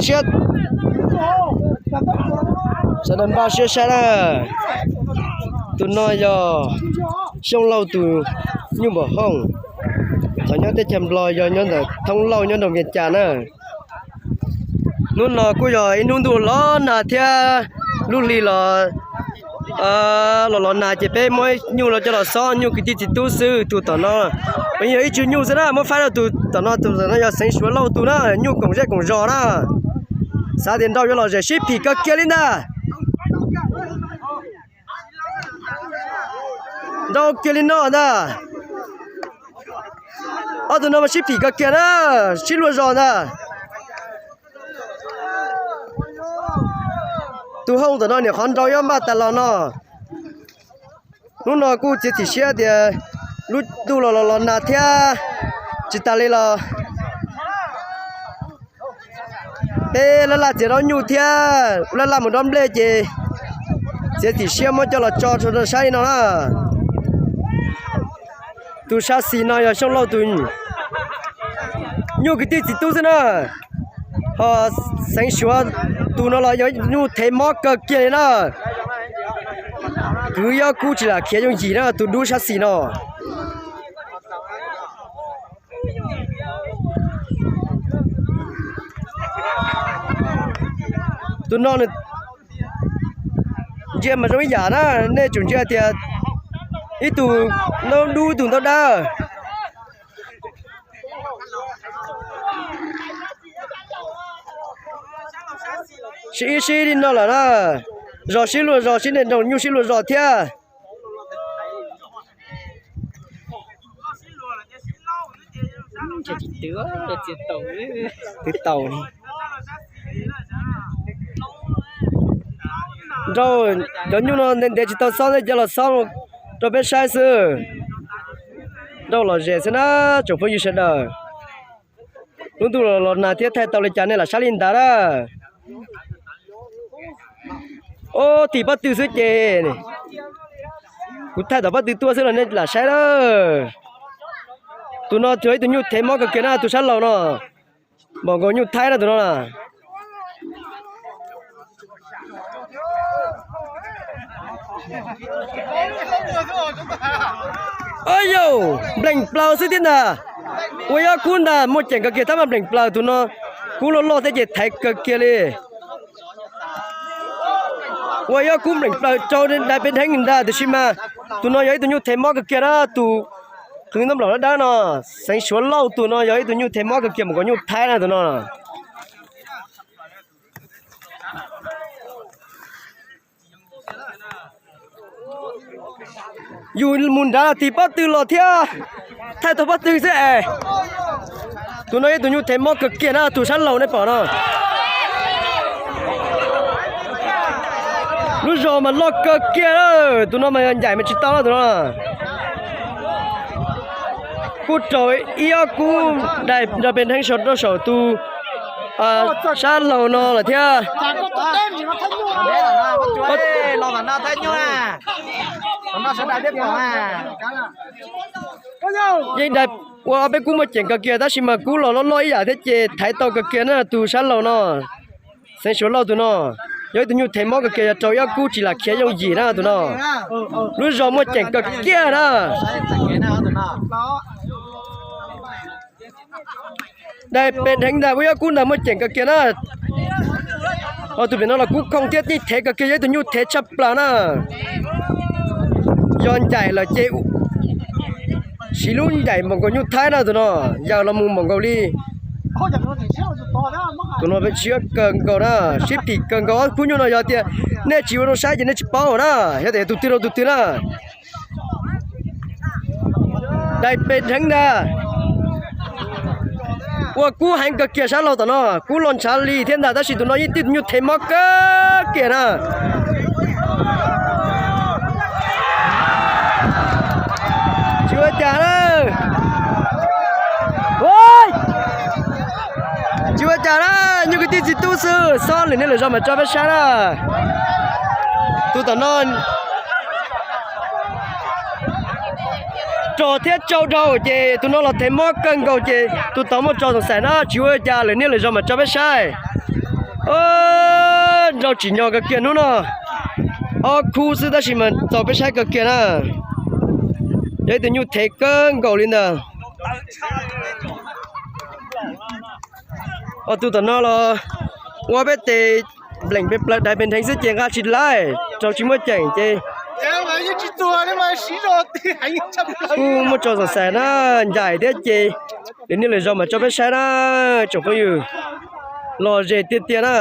siab, sawv daws npaj siab saib na. Tus no yog Xyooj Lauj tus nyuj npam hooj, thaum nyob teb chaws Nplog yog nyob ntawm Thoob Lauj nyob nram Vias Cas na. Hnub no kuj yog ib hnub ntuj los nag thiab lub hli los los los nag ces peb muab nyuj los coj los xob nyuj kwv tij txiv tub xwb. Tus tom no yog ib tsw nyuj xwb na, muab faib rau tus tom no, tus tom no yog Xeev Suav Lauj tus na, nyuj koom zej koom zos na. Xav tias nrau yuav lom zem sib phim kawg kiag li ntag. Nrau kiag li no ntag. Ob tug no mas sib phim kawg kiag na, sib luag zos ntag. Tus hooj tom no niam qhov nrau yuav npaj tas los no. Hnub no kuj txiav txim siab tias lub ntuj los los los nag thiab tsis tas li los peb laj laj txiav dob nyuj thiab laj laj mus dob nplej ces txiav txim siab muab coj los tso rau saib li no na. Tus sab xis no yog Xyooj Lauj tus nyuj kwv tij txiv tub xwb na, ho Xeev Suav tus no los yog ib nyuj thev mob kawg kiag li na. Kwv yob kub tsis lam khiav yooj yim na tus dub sab xis no. Tus no ntsia mas zoo ib yam na, nej tsum ntsia tias ib tug ntaub dub ib tug ntaub dawb. Sib ib sib li no lawm na, zos sib luag zos, sib nraus nyuj sib luag zos thiab. Twb tau. Nrau, cov nyuj no ntev ntev tsis tau xob thiab, coj los xob rau peb saib xwb. Nrau lom zem xwb na tsoom phooj ywg sawv daws. Lub ntuj los nag thiab thaij tau li cas nej lam saib li ntawd na. Ob tim pob tw xwb ces kuv thaij tom pob tw tuaj xwb los nej lam saib na. Tus no yog ib tug nyuj thev mob kawg kiag na, tus sab laug no. Npaum nkaus nyuj Thaib na tus no na. Yau, nplees plaws xwb thiab ntag. Ua yob kub ntag, muaj ceem kawg kiag tab mas nplees plaws tus no. Kub loj loj thiab ces thaiv kawg kiag li. Ua yob kub nplees plaws rau dais pes dheev ntag, tiam sis mas tus no yog ib tug nyuj thev mob kawg kiag na, tus qhwv ntaub nplaum dawb dawb no. Xeev Suav Lauj tus no yog ib tug nyuj thev mob kawg kiag, npaum nkaus nyuj Thaib na tus no. Yus mus nrad los tim pob tw los thiab, thaij tau pob tw xwb es. Tus no yog tus nyuj thev mob kawg kiag na, tus sab laug nej pom no. Lub zos mas loj kawg kiag, tus no mas yog ncaim mas tsis tau na tus no. Kuj raug ib ob kub dais nrog pes dheev saum rau saum tus sab laug no lawm thiab. Yeej dais ua ob peb kub muaj ceem kawg kiag tab sis mas kub los loj loj ib yam thiab ces thaiv tau kawg kiag na tus sab laug no. Xeev Suav Lauj tus no yog ib tug nyuj thev mob kawg kiag, yog raug ib ob kub tsis lam khiav yooj yim na tus no. Lub zos muaj ceem kawg kiag na. Dais pes dheev ntag, ua ib ob kub ntag muaj ceem kawg kiag na. Ho tus pem no los kub khoom thiab, yeej thev kawg kiag, yog ib tug nyuj thev tshaj plaws na. Yog ncaim lawm ces siv lub ncaim npaum nkaus nyuj Thaib na tus no, yaws los mus npaum nkaus li. Tus no peb tshiab kawg nkaus na, sib phim kawg nkaus. Ob kub nyuj no yog tias nej tsis ua zoo saib ces nej tsis paub na, yog tias tus twg rau tus twg na. Dais pes dheev ntag. Ua kub heev kawg kiag sab laug tom no, kub los ntshav li thiab ntag, tab sis tus no yeej tib tug nyuj thev mob kawg kiag na. Tsis ua cas na. Tsis ua cas na, nyuj kwv tij txiv tub xwb, xob lwm niaj lwm zaus mam tso peb saib na. Tus tom no rog thiab tsau dhau ces tus no los thev mob kawg nkaus ces tus tod muaj tso xoom xaim na, tsis ua cas, lwm niaj lwm zaus mam tso peb saib. Nrau tsim nyog kawg kiag hnub no. Ob khub xwb tab sis mas txaus peb saib kawg kiag na. Yog ib tug nyuj thev kawg nkaus li ntawd. Ob tug tom no los ua peb tes bleem pes plaws dais pes nrheev xwb ces nqa tsis laib, raug tsis muaj ceem ces kuj muaj tso xav xav na, ncaim thiab ces lwm niaj lwm zaus mam tso peb saib na, tsoom phooj ywg. Lom zem tiag tiag na.